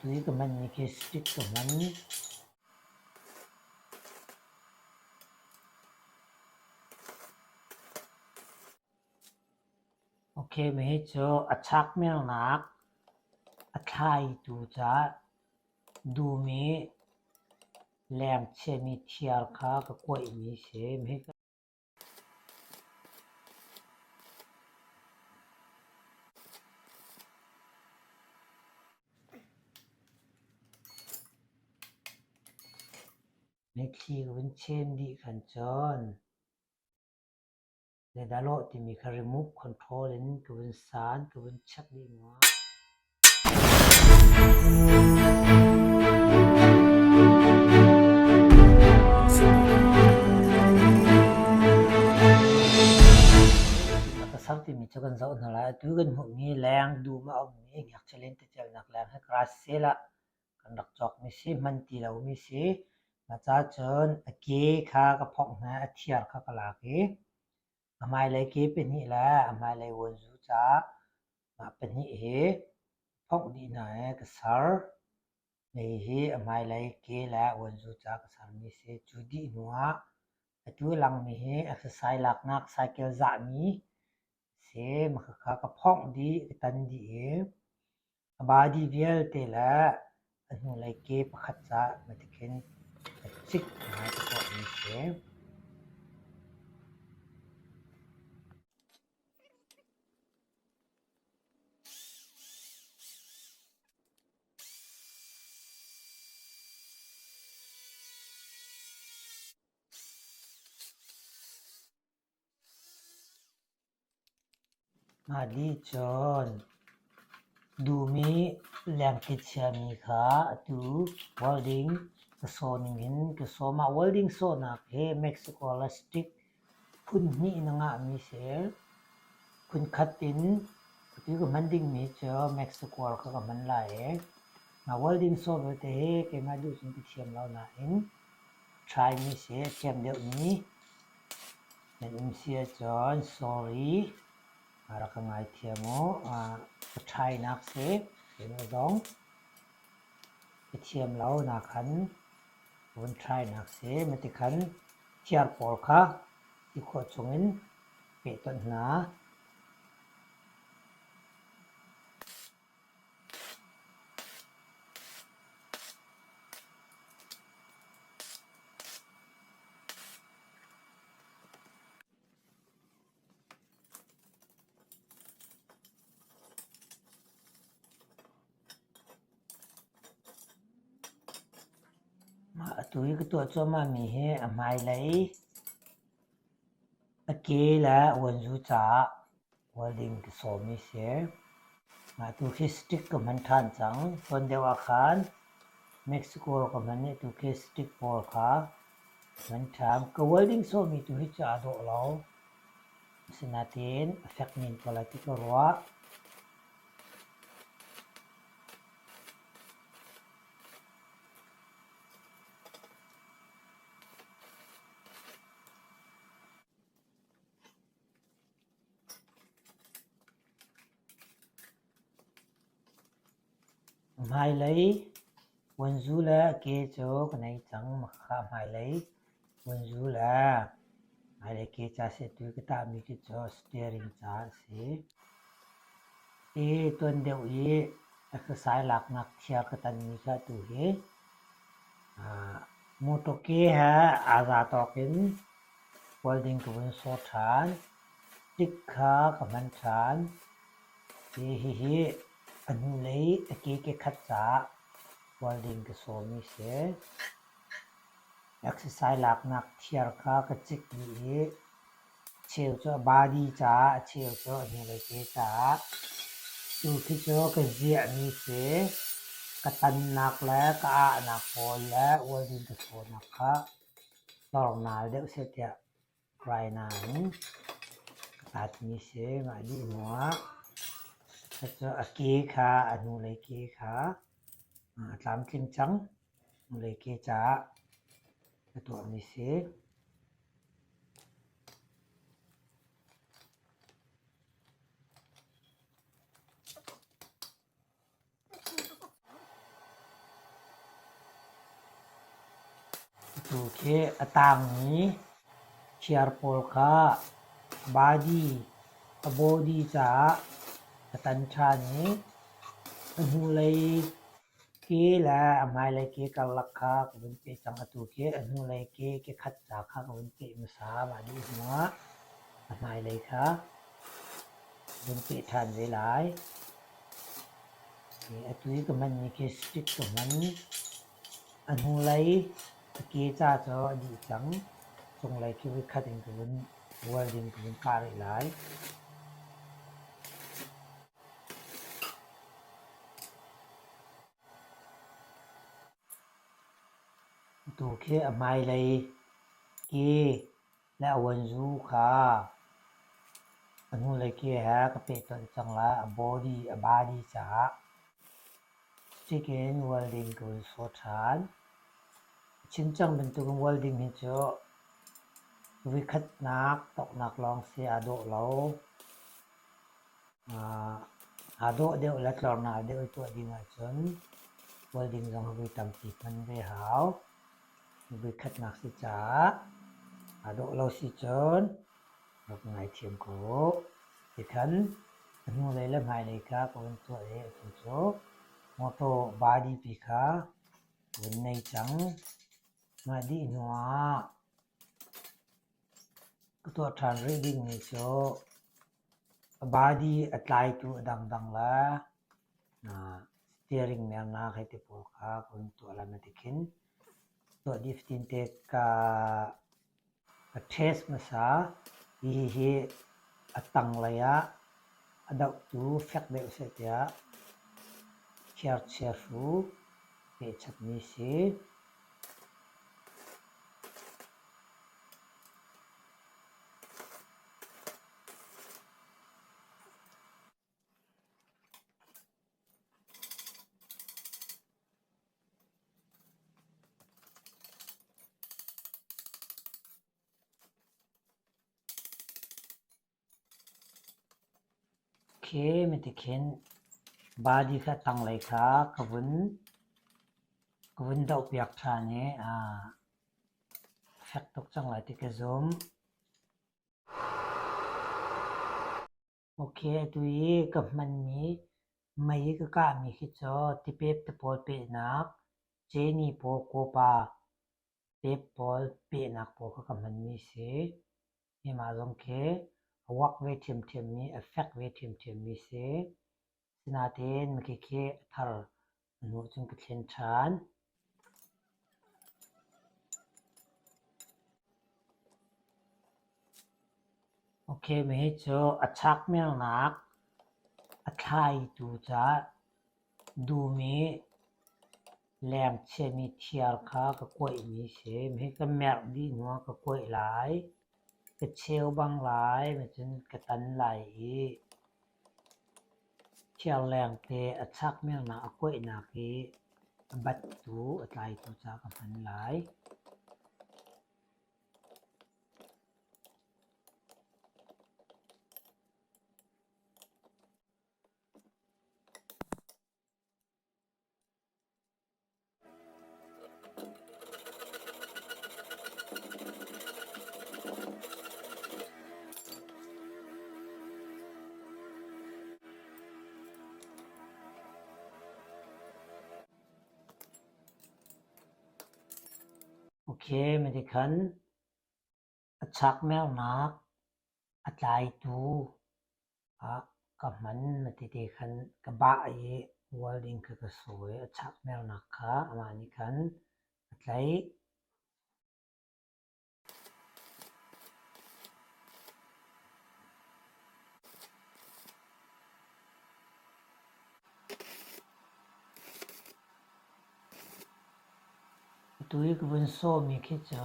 Atu i ka hmanmi khi stick ka hman. Ok, hihi cu a chak mernak a thlaitu caah dum i leng chiami thiar kha ka kuaihmi a si. Mitthli ka vun chen dih khan cun zeidah lawh timi kha remote control in ka vun san, ka vun check dih hnuah Ka ser timi cu kan zoh hna lai. Atu kan hmuhmi leng dum a ummi ngakchia lentecelhnak leng hi grass sale ah kan rak cawkmi si, hman ti lomi si. Mah ca cun a ke kha ka phongh hna i a thiar kha ka lak i a hmailei ke pahnih le a hmailei vuanzu caah mah pahnih hi phongh dih hna i ka ser. Hihi a hmailei ke le vuanzu ca ka sermi a si. Cu dih hnu ah atu a langmi hi exercise laknak cycle zahmi a si. Mah khakha ka phongh dih, ka tan dih i a body vialte le a hnulei ke pakhat caah matikhin a cik ngai ka tuahmi a si. Mah dih cun duhmi lengkit chiami kha atu welding ka sawh ningin ka sawh. Mah welding sawhnak hi Mexico le stick phun hnih in a ngahmi si. Phunkhat in atu ka hman dingmi cu Mexico kha ka hman lai i mah welding sawh vialte hi keimah duh cun ka thiam lo nain try mi si a thiam deuhmi nan um si ahcun sorry rak ka ngaithiam u. Ka try nak si keimah zong ka thiam lo nakhan vun try nak si. Matikhan thiar pawl kha ti khawh chungin pehtonh hna. Mah atu i ka tuah cuahmahmi hi a hmailei a ke le uanzu caah welding ka sawmmi si. Mah tu khi stick ka hman ṭhan cang. Tuan deuh ah khan Mexico ka hman i atu khi stick pawl kha ka hman ṭhan. Ka welding sawhmi tu hi cu aa dawh lo. Asinain a fek men ko lai ti ka ruah. Hmailei vuanzu le ke cu ka nei cang. Mahka hmailei vuanzu le hmailei ke ca si tu ka tahmi khi cu steering ca a si. Hi tuan deuh i exercise laknak thiar ka tanmi kha atu hi motor ke he aa za tawk in welding ka vun sawh ṭhan. Tik kha ka hman ṭhan. Hi hihi a hnulei a ke kekhat caah welding ka sawmi a si. Exercise laknak thiar kha ka cik dih i a cheu cu a body caah a cheu cu a hnulei ke caah. Tu khi cu ka ziahmi si. Ka tannak le ka ahnak pawl le welding ka sawnak kha tlornal deuh seh tiah Rai nain ka tatmi si. Mah dih hnuah cucu a ke kha a hnulei ke kha a tlamtling cang. Hnulei ke caah ka tuahmi si. Atu khi a tangmi thiar pawl kha a body caah ka tan ṭhan i a hnulei ke le a hmailei ke karlak kha ka vun peh cang. Atu khi a hnulei ke kekhat ca kha ka vun peh hmasa. Mah dih hnuah a hmailei kha ka vun peh ṭhan ve lai. Atu i ka hmanmi khi stick ka hman. A hnulei a ke ca cu a dih cang. Cunglei khi voikhat in ka vun welding ka vun kah rih lai. Atu khi a hmailei ke le a vuanzu kha a hnulei ke he ka pehtonh cang lai. A body a body caah stick in welding ka vun sawh ṭhan. A chim cang bantukin welding hi cu voikhatnak toknak lawng si aa dawh lo. Aa dawh deuh le tlornak deuh i tuah ding ahcun welding zong hi voi tampi hman ve hau. Voikhatnak si caah aa dawh lo si cun rak ngaithiam ko u. Tikhan a hnulei le hmailei kha ka vun tuah i atu cu mawtaw body pi kha ka vun nei cang. Mah dih hnuah ka tuah ṭhan rih dingmi cu a body a tlaitu a dangdang le steering mernak hei ti pawl kha ka hun tuah lai ti khin tuah dih fatin te ka test hmasa. Hihi a tanglei ah a dohtu fek deuh seh tiah chiarchia hru pehchapmi si. Khi mitikhin body kha tanglei kha ka vun dohpiak ṭhan i a fek tuk cang lai ti ka zumh. Ok, atu i ka hmanmi mei i ka kahmi khi cu tipep te pawl pehnak, ceni pawl kawpa pep pawl pehnak pawl kha ka hmanmi si. Keimah zong khi a uak ve ṭhiamṭhiammi, a fek ve ṭhiamṭhiammi si. Sinain makhikhi a thar a hnu cun ka thlen ṭhan. Ok, mahi cu a chak mernak a thlaitu caah dum i leng chiami thiar kha ka kuaihmi si. Mahi ka merh dih hnuah ka kuaih lai, ka cheu bang lai, cun ka tan lai i thiarleng te a chak mernak a kuaihnak i a battu a tlaitu caah ka hman lai. Ok, matikhan a chak mernak a tlaitu ah ka hman matite khan ka bah i welding kha ka sawi. A chak mernak kha amah nih khan a tlaih. Atu i ka vun sawmi khi cu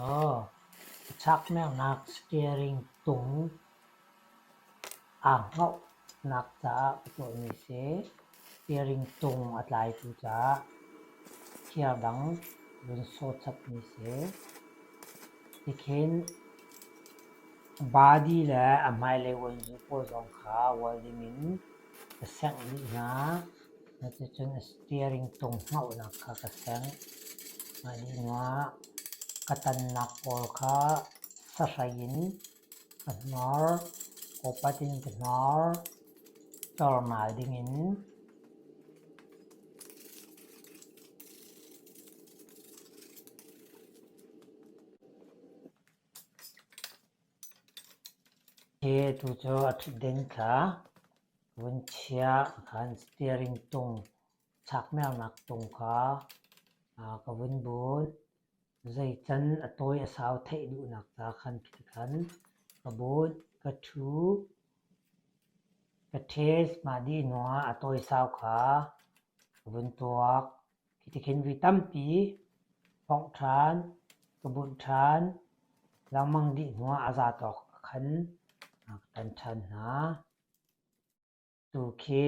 a chakmernak steering tung aa hngohnak caah ka tuahmi a si. Steering tung a tlaitu caah thiar dang vun saw chapmi a si. Tikhin body le a hmailei vuanzu pawl zong kha welding in ka sengh dih hna. Cuticun steering tung hngohnak kha ka sengh. Mah dih hnuah. Ka tannak pawl kha sahrei in ka hnor, kawpat in ka hnor, cornal dingin. Hi tu cu a ṭhutden kha vun chiah khan steering tung chakmernak tung kha ka vun bunh. Zeican a tawi a sau theih duhnak ca khan khan ka bunh, ka ṭhu, ka test. Mah dih hnuah a tawi sau kha ka vun tuak. Khitikhin vi tampi phongh ṭhan, ka bunh ṭhan. Lengmang dih hnuah a za tawk khan ka tan ṭhan hna. Tu khi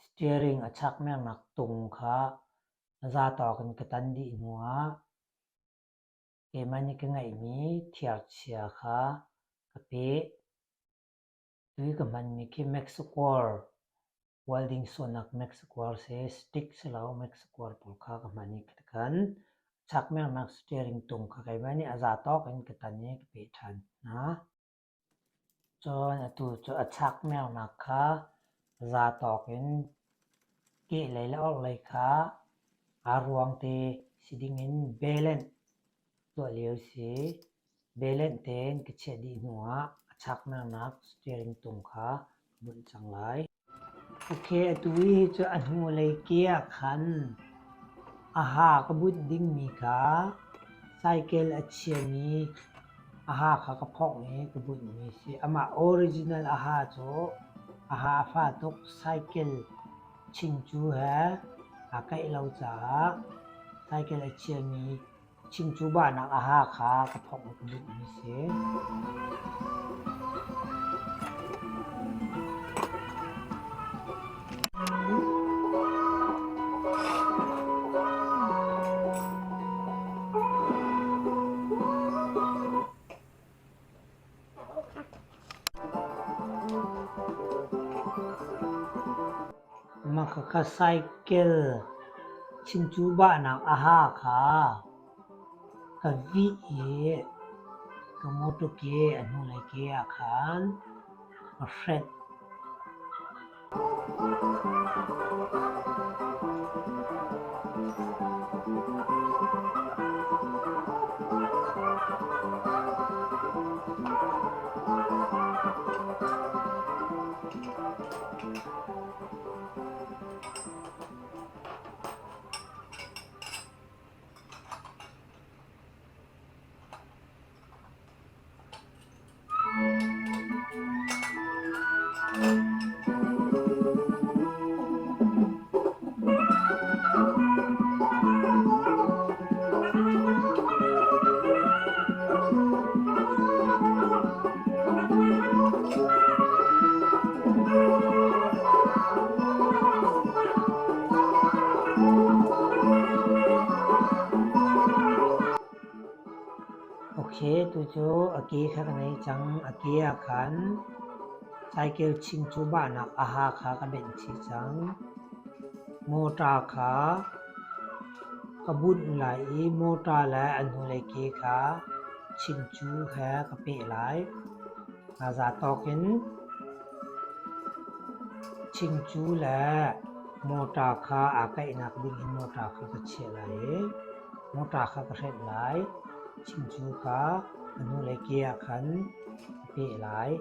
steering a chakmernak tung kha a za tawk in ka tan dih hnuah keimah nih ka ngeihmi thiarchia kha ka peh. Tui ka hmanmi khi Mexico welding sawhnak Mexico si stick si lo Mexico pawl kha ka hman i khan chakmernak steering tung kha keimah nih a za tawk in ka tan i ka peh ṭhan hna. Cun atu cu a chakmernak kha za tawk in kehlei le orhlei kha aa ruang te si dingin balance tuah lio si. Balance tein ka chiah dih hnuah a chakmernak steering tung kha ka bunh cang lai. Ok, atu hi cu a hnulei ke ah khan a ha ka bunh dingmi kha cycle a chiami a ha kha ka phawngh i ka bunhmi a si. Amah original a ha cu a ha a fa tuk. Cycle chingcu he aa kaih lo caah cycle a chiami Chingcu bahnak a ha kha ka phawngh i ka bunhmi a si. Mah khakha cycle chingcu bahnak a ha kha ka vih i ka mawtaw ke a hnulei ke ah khan ka hrenh. Ok, tucu a ke kha ka ngei cang. A ke ah khan cycle chingcu bahnak a ha kha ka benh chih cang. Motor kha ka bunh lai i motor le a hnulei ke kha chingcu he ka peh lai. Aa za tawk in chingcu le motor kha aa kaihnak ding in motor kha ka chiah lai i motor kha ka hrenh lai. Chingcu kha a hnulei ke ah khan ka peh lai.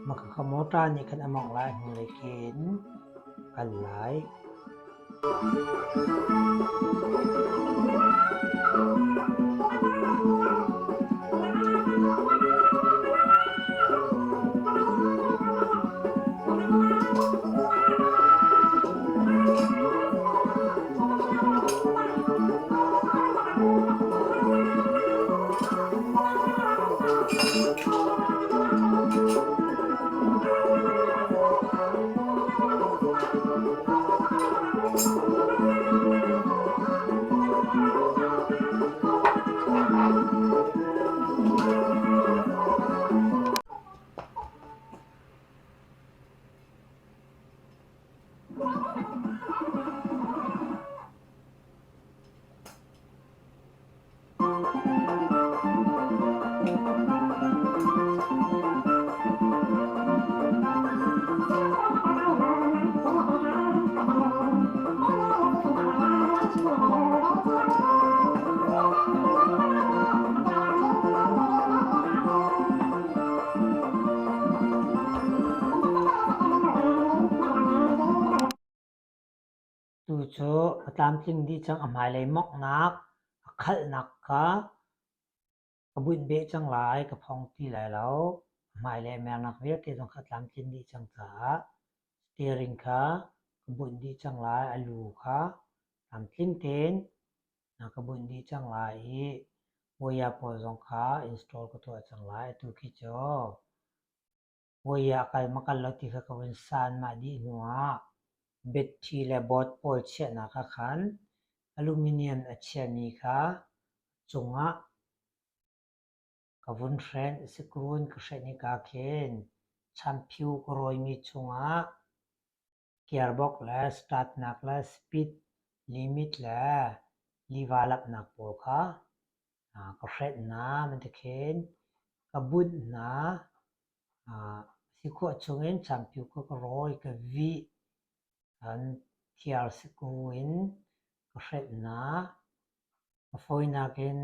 Mah khakha motor nih khan a mawngh lai, a hnulei ke in a kal lai. Ka tlamtling dih cang. A hmailei monghnak, a khalhnak kha ka bunh beh cang lai, ka phong ti lai lo. A hmailei a mernak vialte zong kha tlamtlin dih cang caah steering kha ka bunh dih cang lai. A lu kha tlamtling tein ka bunh dih cang lai i wire pawl zong kha install ka tuah cang lai. Atu khi cu wire a kal ma kal lo ti kha ka vun san mah dih hnu ah battery le board pawl chiahnak ah khan aluminium a chiami kha cungah ka vun hrenh. Sikru in ka hrenh hika khin champhiu ka rawimi chungah gearbox le startnak le speed limit le liva lapnak pawl kha ka hrenh hna. Bantukhin ka bunh hna. Si khawh chungin champhiu kha ka rawi, ka vih. Cun thiar sikru in ka hrenh hna. A fawinak in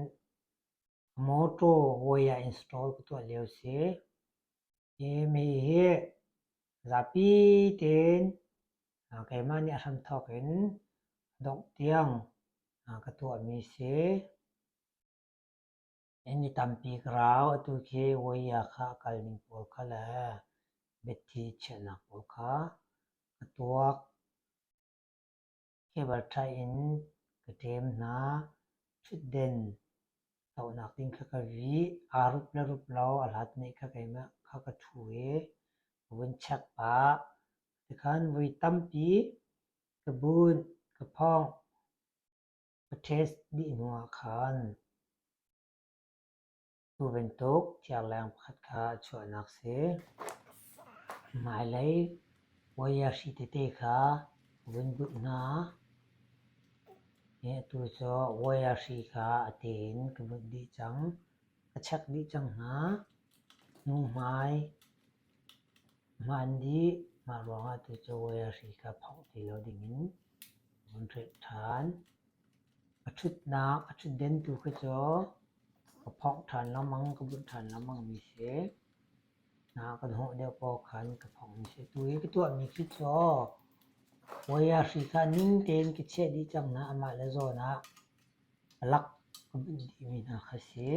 mawṭaw wire install ka tuah lio si. Hi mi hi zapi tein keimah nih a hramthawk in dongh tiang ka tuahmi si. Ni tampi ka rau. Atu khi wire kha a kal ning pawl kha le battery chiahnak pawl kha ka tuak. Cable ṭhai in ka ṭem hna. Ṭhutden tohnak ding kha ka vih. Aa rup le rup lo a hlat nih kha keimah kha ka ṭhu i ka vun check pah. Tikhan voi tampi ka bunh, ka phongh, ka test dih hnu ah khan Tu bantuk thiarleng pakhat kha a chuahnak si. Hmailei wire hri tete kha vun bunh hna. Atu cu wire hri kha a te in ka bunh dih cang. Ka check dih cang hna. Hnuhmai hmaan dih. Mah ruangah tu cu wire hri kha phongh ti lo dingin vun hrelh ṭhan. A ṭhutnak, a ṭhutden tu khi cu ka phongh ṭhan lengmang, ka bunh ṭhan lengmang mi si. Hna kan hawh deuh paoh khan ka phongh mi si. Tu i ka tuahmi khi cu wire hri kha ning tein ka chiah dih cang hna. Amah le zawn ah a lak ka bunh dihmi hna kha si.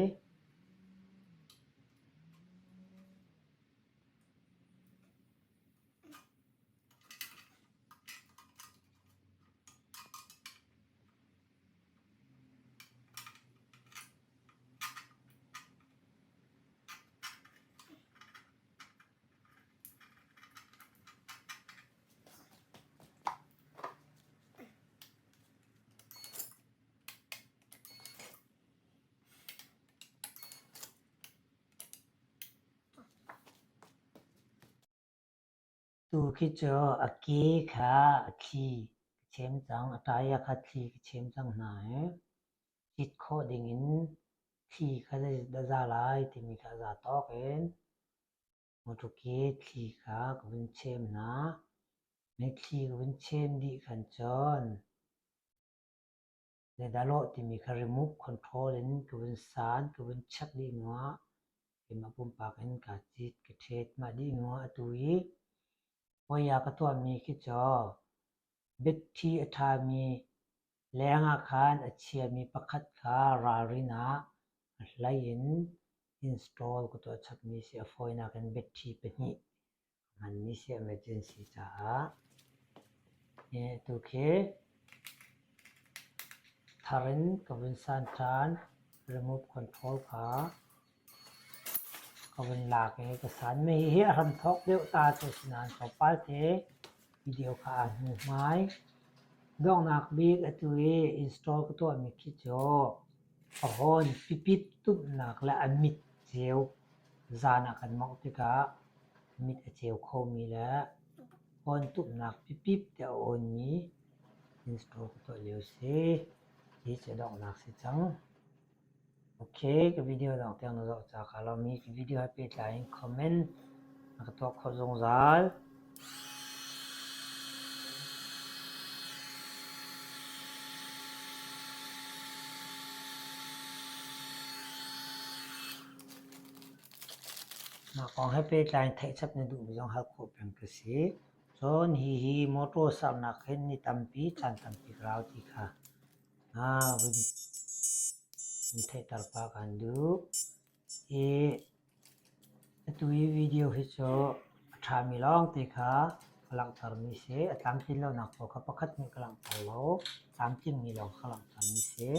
Tu khi cu a ke kha a thli ka chem cang, a ṭai kha thli ka chem cang hna i cit khawh dingin thli kha zeidah za lai timi kha a za tawk in mawṭaw ke thli kha ka vun chem hna. Mei thli ka vun chem dih khan cun Zeidah lawh timi kha remote control in ka vun san, ka vun check dih hnu ah keimah pumpak in kaa cit, ka ṭhet. Mah dih hnu ah atu i hawi ah ka tuahmi khi cu battery a ṭhami leng ah khan a chiami pakhat kha ralrin ah a hlei in install ka tuah chapmi si. A fawinak in battery pahnih hmanmi si emergency caah. Atu khi thar in ka vun san ṭhan. Remote control kha ka vun lak i ka san. Hihi a hramthawk deuh ta cu a si nain tlawmpal te video kha aa hnu hmai. Donghnak bik atu i install ka tuahmi khi cu a hawn pipit tumnak le a mit ceu zan ah kan mawngh tikah mit a ceu khomi le awn tumnak pipip te a awnmi install ka tuah lio si. Hi cu donghnak si cang. Ok, ka video dong tiang na zoh ca kaa lawm i ka video he pehtlai in comment na ka tuah khawh zungzal. Mah kong he pehtlai in theihchap na duhmi zong hal khawh peng ka si. Cun hihi mawṭaw sernak hin ni tampi caan tampi ka rau ti kha vun theihter pah kaan duh. I atu i video hi cu a ṭhami lawngte kha ka langhtermi si. A tlamtlin lonak paoh kha pakhat hmanh ka langhter lo. Tlamtlingmi lawng ka langhtermi si.